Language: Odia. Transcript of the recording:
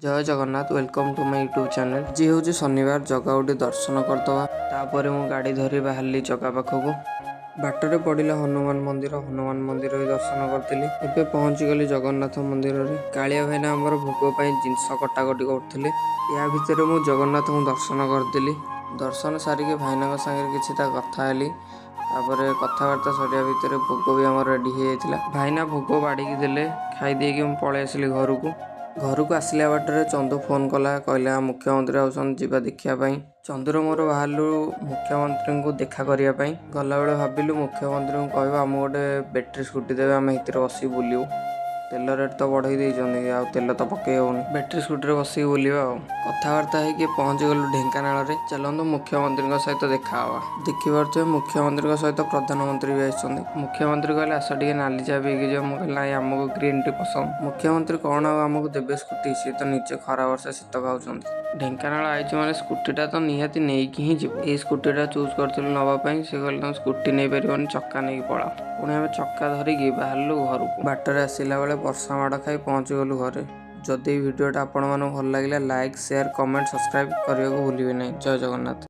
Jay Jagannath, welcome to my YouTube channel. ଆଜି ହେଉଛି ଶନିବାର, ଜଗାକୁ ଟିକେ ଦର୍ଶନ କରିଦେବା। ତାପରେ ମୁଁ ଗାଡ଼ି ଧରି ବାହାରିଲି ଜଗା ପାଖକୁ। ବାଟରେ ପଡ଼ିଲା ହନୁମାନ ମନ୍ଦିର। ହନୁମାନ ମନ୍ଦିର ବି ଦର୍ଶନ କରିଥିଲି। ଏବେ ପହଞ୍ଚିଗଲି ଜଗନ୍ନାଥ ମନ୍ଦିରରେ। କାଳିଆ ଭାଇନା ଆମର ଭୋଗ ପାଇଁ ଜିନିଷ କଟାକଟି କରୁଥିଲେ। ୟା ଭିତରେ ମୁଁ ଜଗନ୍ନାଥଙ୍କୁ ଦର୍ଶନ କରିଦେଲି। ଦର୍ଶନ ସାରିକି ଭାଇନାଙ୍କ ସାଙ୍ଗରେ କିଛିଟା କଥା ହେଲି। ତାପରେ କଥାବାର୍ତ୍ତା ସରିବା ଭିତରେ ଭୋଗ ବି ଆମର ରେଡ଼ି ହେଇଯାଇଥିଲା। ଭାଇନା ଭୋଗ ବାଢ଼ିକି ଦେଲେ। ଖାଇ ଦେଇକି ମୁଁ ପଳେଇ ଆସିଲି ଘରକୁ। ଘରକୁ ଆସିଲା ବାଟରେ ଚନ୍ଦୁ ଫୋନ୍ କଲା, କହିଲା ମୁଖ୍ୟମନ୍ତ୍ରୀ ଆଉଛନ୍ତି, ଯିବା ଦେଖିବା ପାଇଁ। ଚନ୍ଦୁର ମୋର ବାହାରିଲୁ ମୁଖ୍ୟମନ୍ତ୍ରୀଙ୍କୁ ଦେଖା କରିବା ପାଇଁ। ଗଲାବେଳେ ଭାବିଲୁ ମୁଖ୍ୟମନ୍ତ୍ରୀଙ୍କୁ କହିବା ଆମକୁ ଗୋଟେ ବ୍ୟାଟେରୀ ସ୍କୁଟି ଦେବେ, ଆମେ ସେଥିରେ ବସିକି ବୁଲିବୁ। ତେଲ ରେଟ୍ ତ ବଢ଼େଇ ଦେଇଛନ୍ତି, ଆଉ ତେଲ ତ ପକେଇ ହେଉନି। ବ୍ୟାଟେରୀ ସ୍କୁଟିରେ ବସିକି ବୁଲିବା। ଆଉ କଥାବାର୍ତ୍ତା ହେଇକି ପହଞ୍ଚିଗଲୁ ଢେଙ୍କାନାଳରେ। ଚାଲନ୍ତୁ, ମୁଖ୍ୟମନ୍ତ୍ରୀଙ୍କ ସହିତ ଦେଖା ହେବା। ଦେଖିପାରୁଥିବେ, ମୁଖ୍ୟମନ୍ତ୍ରୀଙ୍କ ସହିତ ପ୍ରଧାନମନ୍ତ୍ରୀ ବି ଆସିଛନ୍ତି। ମୁଖ୍ୟମନ୍ତ୍ରୀ କହିଲେ, "ଆସ, ଟିକେ ନାଲି ଚା ପିଇକି ଯିବ।" ମୁଁ କହିଲି, "ନାଇଁ, ଆମକୁ ଗ୍ରୀନ୍ ଟି ପସନ୍ଦ।" ମୁଖ୍ୟମନ୍ତ୍ରୀ କ'ଣ ଆଉ ଆମକୁ ଦେବେ ସ୍କୁଟି? ସିଏ ତ ନିଜେ ଖରା ବର୍ଷା ଶୀତ ଖାଉଛନ୍ତି। ଢେଙ୍କାନାଳ ଆଇଛୁ ମାନେ ସ୍କୁଟିଟା ତ ନିହାତି ନେଇକି ହିଁ ଯିବୁ। ଏଇ ସ୍କୁଟିଟା ଚୁଜ୍ କରିଥିଲୁ ନେବା ପାଇଁ। ସେ କହିଲେ, "ତମେ ସ୍କୁଟି ନେଇପାରିବନି, ଚକା ନେଇକି ପଳାଅ।" ପୁଣି ଆମେ ଚକା ଧରିକି ବାହାରିଲୁ ଘରକୁ। ବାଟରେ ଆସିଲା ବେଳେ ବର୍ଷା ମାଡ଼ ଖାଇ ପହଞ୍ଚିଗଲୁ ଘରେ। ଯଦି ଏଇ ଭିଡ଼ିଓଟା ଆପଣମାନଙ୍କୁ ଭଲ ଲାଗିଲା, ଲାଇକ୍, ସେୟାର, କମେଣ୍ଟ, ସବସ୍କ୍ରାଇବ୍ କରିବାକୁ ଭୁଲିବେ ନାହିଁ। ଜୟ ଜଗନ୍ନାଥ।